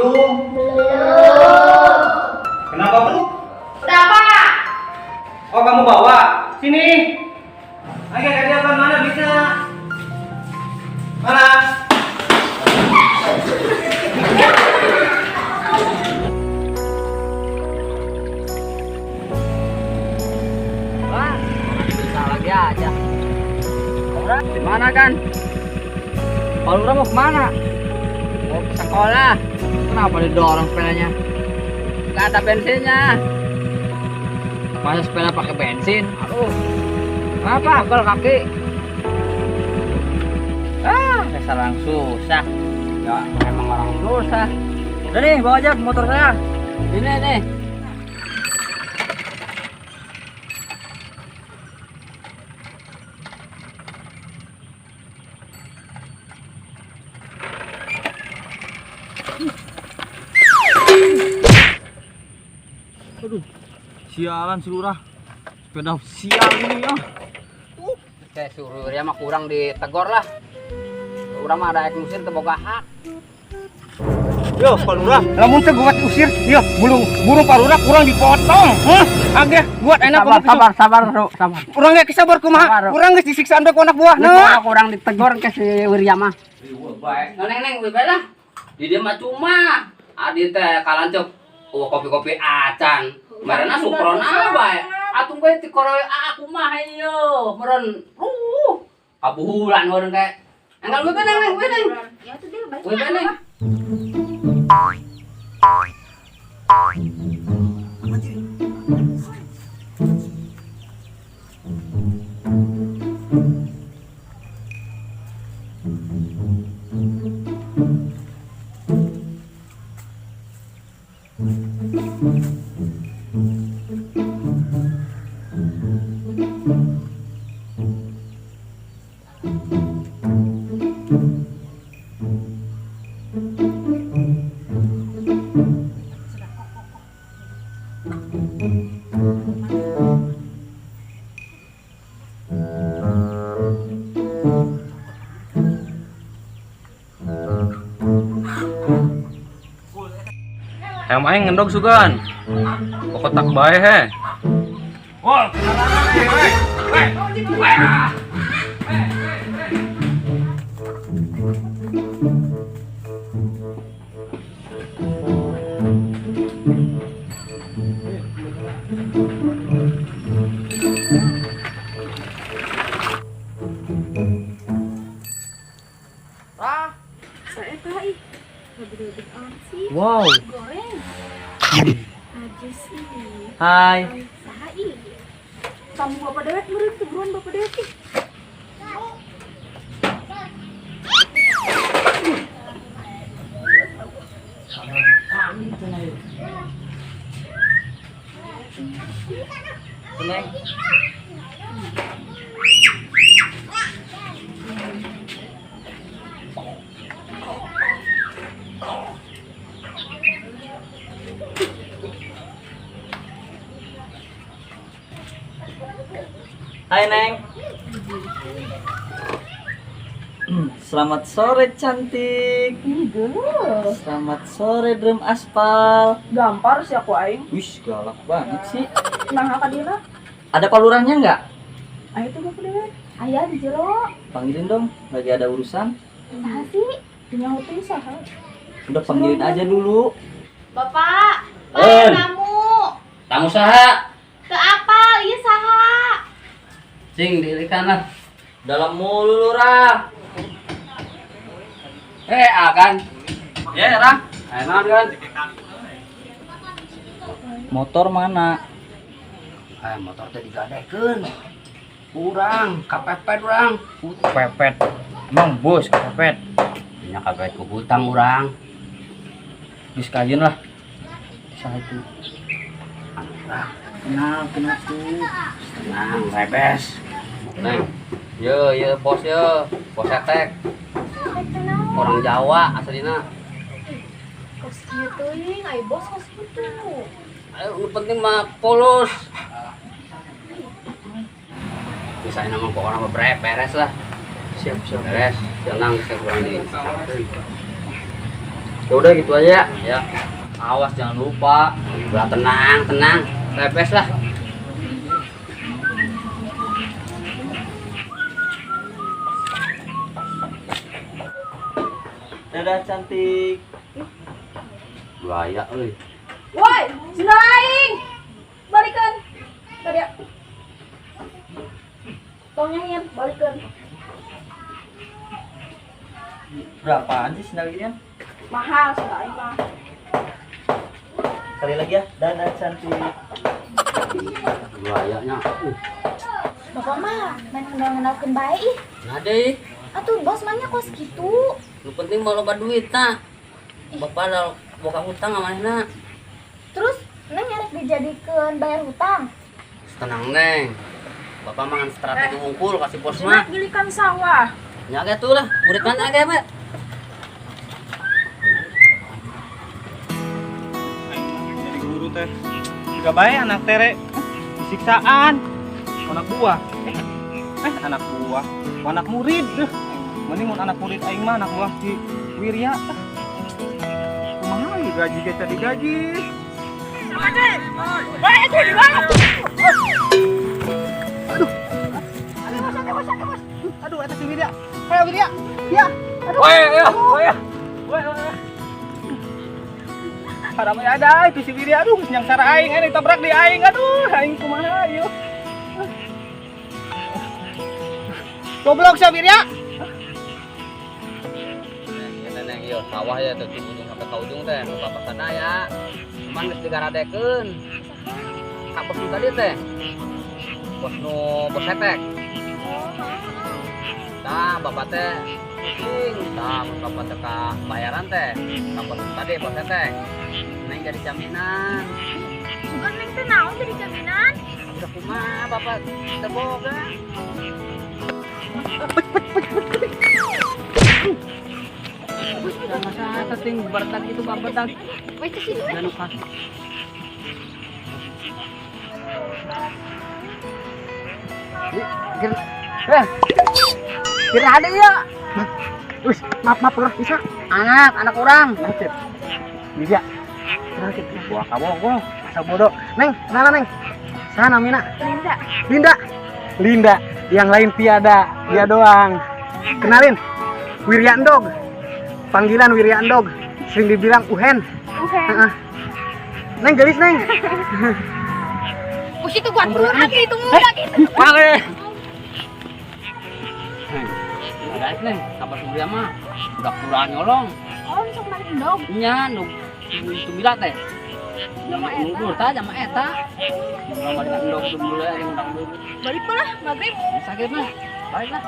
Belum. Belum. Kenapa belum? Udah, Pak. Oh, kamu bawa. Sini. Ayo, tadi apa mana bisa? Mana? Wah, bisa lagi aja. Di mana kan? Pak Lurah mau kemana? Mau ke sekolah. Kenapa didorong sepedanya? Gak ada bensinnya. Masa sepeda pakai bensin? Aduh. Kenapa? Pegel kaki. Ah, dasar orang susah. Ya, emang orang susah. Udah nih, bawa aja motor saya. Ini nih. Aduh, sialan si lurah. Sepeda sial ini ah. Saya suruh dia mah kurang ditegor lah. Urang mah ada ngusir teu boga hak. Yo, Pak Lurah, lamun teh gua usir, yo, burung burung Pak Lurah kurang dipotong. Hah? Ageh, buat enak Sabar, sabar, sabar, bro, sabar. Urang ge sabar kumaha? Sabar. Urang geus disiksa ambe ku anak buah. Nah, Nah. kurang ditegor ke si Wirya mah. Bae. Neng neng bae lah. Di dia mah cuma adi teh kalancep oh kopi-kopi acan. Marana sukrona bae. Atuh bae ti koroy aku mah ieu. Meureun kabuhulan meureun kayak. Enggal we neng neng we neng. Ya tuh dia balik. We neng. Hayam aing ngendog sugan. Kokotak bae he. Wah, Rah, Saya ih. Lebih-lebih amat sih. Wow. Goreng. Aja sih. Hai. Saha ih. Kamu bapak dewek meureun tuh buruan bapak dewek ih. Neng. Hai Neng. Selamat sore cantik. Selamat sore drum aspal. Gampar sih aku aing. Wih, galak banget sih. Nah, ka dina? Ada palurahnya nggak? Ayo tuh bapak dewek. Aya di jero. Panggilin dong, lagi ada urusan. Saha sih? Nyaho tuh saha. Udah panggilin aja dulu. Bapak, Pak Eh. tamu. Tamu saha? Ke apa? Iya saha. Cing dilikan lah. Dalam mulu lurah. Eh, akan. Ya, Rah. Ayo naon kan? Motor mana? Eh, motor teh digadekeun. Kurang, kapepet urang. Pepet. Emang bos kepepet. Nya kapepet ku hutang urang. Geus kajeun lah. Saha itu? Urang Kenal, kenal tuh. tenang, rebes. Neng. Ye, ye bos ye, bos etek. Orang Jawa aslina. Kos kieu teuing, ai bos kos kitu. Ayo, nu penting mah polos. Misalnya nama pokoknya mah beres lah. Siap, siap. Beres, tenang saya kurang di. Ya udah gitu aja ya. Ya. Awas jangan lupa. Udah tenang, tenang. Repes lah. Dadah cantik. Bahaya euy. Woi, sendal aing. Balikeun. Tadi. Tong nyanyian, balikeun. Berapaan sih sendal ini? Mahal sendal aing mah. Sekali lagi ya, dadah cantik. Bahayanya. Bapak mah main ngenal-ngenalkeun bae ih. Nah deui. Atuh bos mah nya kos kitu. Nu penting mau loba duit tah. Bapak da boga hutang ka manehna. Terus neng nyarek dijadikeun bayar hutang. Tenang neng. Bapak mah ngan strategi wungkul kasih bos mah. Cenah gilikan sawah. Nya ge tuh lah, murid mana ge, Mak? Jadi guru teh. Juga bae anak tere siksaan. Anak buah. Anak buah. Anak murid. Mending mun anak murid aing mah anak buah si Wirya. Kumaha ieu gaji ge tadi gaji. Aduh. Aduh, aduh, eta si Wirya. Hayo Wirya. Ya. Aduh. Woi, ayo, woi. Woi, woi. Haram ada itu si Wirya, aduh geus nyangsara aing, aing ditabrak di aing. Aduh, aing kumaha ieu. Goblok sia Wirya. Neng, ieu sawah ya teh di ujung sampai ka ujung teh nu bapak ya. Cuman geus digaradekeun. Ka bos nu tadi teh. Bos nu bos hetek. Tah bapak teh pusing, tah mun bapak teh ka bayaran teh. Ka bos nu tadi bos hetek. Neng jadi jaminan. Sugan neng teh naon jadi jaminan? Udah kumaha bapak teu boga. Masa ting bertak itu bapak. Wes ke sini. Kira ada ya. Wis, maaf maaf lur, bisa. Anak orang. Bisa. Buah kamu, asa bodoh. Neng, kenalan neng. Sana namina? Linda. Linda. Linda, yang lain tiada, dia doang. Kenalin, Wirya Endog. Panggilan Wirya Endog, sering dibilang Uhen. Uhen. Neng gelis neng. Us itu gua curhat itu muda gitu. Male. Udah neng, kabar Surya mah udah kurang nyolong. Oh, sok main endog. Nya, nu tumila teh. Nudur tah jama eta. Lama dengan endog tumila yang undang dulu. Balik lah, maghrib. Sakit mah. Balik lah.